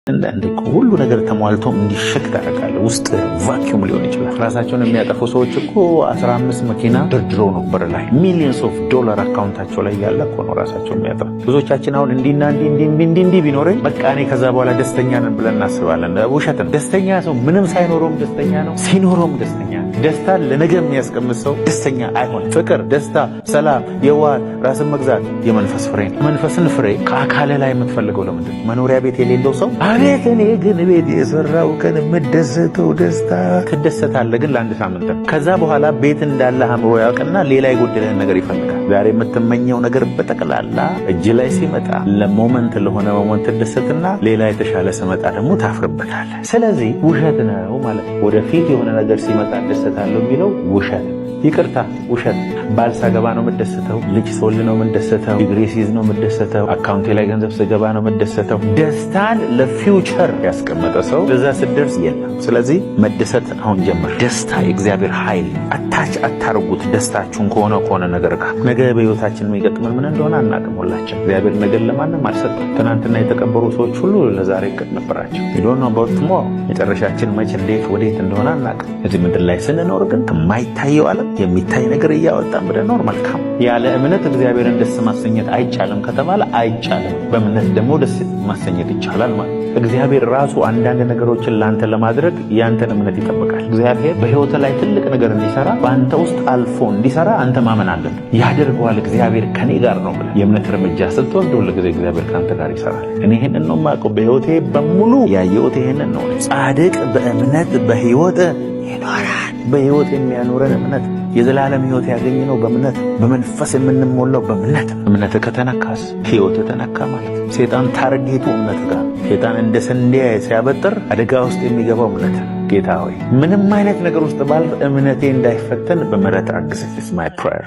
አንዳንዴ እኮ ሁሉ ነገር ተሟልቶም እንዲሸክ ታደርጋለህ። ውስጥ vacuum ሊሆን ይችላል። ራሳቸውን የሚያጠፉ ሰዎች እኮ 15 መኪና ደርድረው ነው በር ላይ፣ millions of dollar account ኣቸው ላይ ያለ እኮ ነው ራሳቸውን የሚያጠፉ። ብዙዎቻችን አሁን እንዲና እንዲ እንዲ እንዲ እንዲ ቢኖረኝ በቃ እኔ ከዛ በኋላ ደስተኛ ነን ብለን እናስባለን። ውሸት ነው። ደስተኛ ሰው ምንም ሳይኖረውም ደስተኛ ነው፣ ሲኖረውም ደስተኛ ነው። ደስታ ለነገ የሚያስቀምጥ ሰው ደስተኛ አይሆንም። ፍቅር፣ ደስታ፣ ሰላም፣ የዋህ፣ ራስን መግዛት የመንፈስ ፍሬ ነው። መንፈስን ፍሬ ከአካል ላይ የምትፈልገው ለምንድን ነው? መኖሪያ ቤት የሌለው ሰው አቤት እኔ ግን ቤት የሰራው ቀን የምደሰተው ደስታ፣ ትደሰታለህ፣ ግን ለአንድ ሳምንት ነው። ከዛ በኋላ ቤት እንዳለ አእምሮ ያውቅና ሌላ የጎደለህን ነገር ይፈልጋል። ዛሬ የምትመኘው ነገር በጠቅላላ እጅ ላይ ሲመጣ ለ moment ለሆነ moment ትደሰትና ሌላ የተሻለ ሲመጣ ደግሞ ታፍርበታለህ። ስለዚህ ውሸት ነው ማለት ነው። ወደፊት የሆነ ነገር ሲመጣ እደሰታለሁ የሚለው ውሸት፣ ይቅርታ ውሸት። ባል ሳገባ ነው የምደሰተው፣ ልጅ ስወልድ ነው የምደሰተው፣ ዲግሪ ሲይዝ ነው የምደሰተው፣ account ኤ ላይ ገንዘብ ስገባ ነው የምደሰተው። ደስታን ለ future ያስቀመጠ ሰው እዛ ስትደርስ የለም። ስለዚህ መደሰት አሁን ጀምር። ደስታ የእግዚአብሔር ኃይል። Attach አታርጉት ደስታችሁን ከሆነ ነገር ጋር። ነገ በህይወታችን የሚገጥመን ምን እንደሆነ አናውቅም። ሁላችን እግዚአብሔር ነገን ለማንም አልሰጠም። ትናንትና የተቀበሩ ሰዎች ሁሉ ለዛሬ እቅድ ነበራቸው። Don't know about tomorrow። መጨረሻችን መች፣ እንዴት፣ ወዴት እንደሆነ አናውቅም። እዚህ ምድር ላይ ስንኖር ግን ከማይታየው ዓለም የሚታይ ነገር እያወጣን ብንኖር መልካም። ያለ እምነት እግዚአብሔርን ደስ ማሰኘት አይቻልም ከተባለ አይቻልም። በእምነት ደግሞ ደስ ማሰኘት ይቻላል ማለት እግዚአብሔር ራሱ አንዳንድ ነገሮችን ለአንተ ለማድረግ ያንተን እምነት ይጠብቃል። እግዚአብሔር በሕይወት ላይ ትልቅ ነገር እንዲሰራ፣ በአንተ ውስጥ አልፎ እንዲሰራ አንተ ማመን አለብህ። ያደርገዋል፣ እግዚአብሔር ከኔ ጋር ነው ብለህ የእምነት እርምጃ ስትወስድ ሁል ጊዜ እግዚአብሔር ከአንተ ጋር ይሰራል። እኔ ይህንን ነው የማውቀው። በሕይወቴ በሙሉ ያየሁት ይህንን ነው። ጻድቅ በእምነት በሕይወት ይኖራል። በሕይወት የሚያኖረን እምነት፣ የዘላለም ሕይወት ያገኘነው በእምነት፣ በመንፈስ የምንሞላው በእምነት። እምነት ከተነካስ ሕይወት ተነካ ማለት። ሴጣን target ኡ እምነት ጋር፣ ሴጣን እንደ ስንዴ ሲያበጥር አደጋ ውስጥ የሚገባው እምነት። ጌታ ሆይ፣ ምንም አይነት ነገር ውስጥ ባልፍ እምነቴ እንዳይፈተን በምሕረት አግዘኝ። It's my prayer.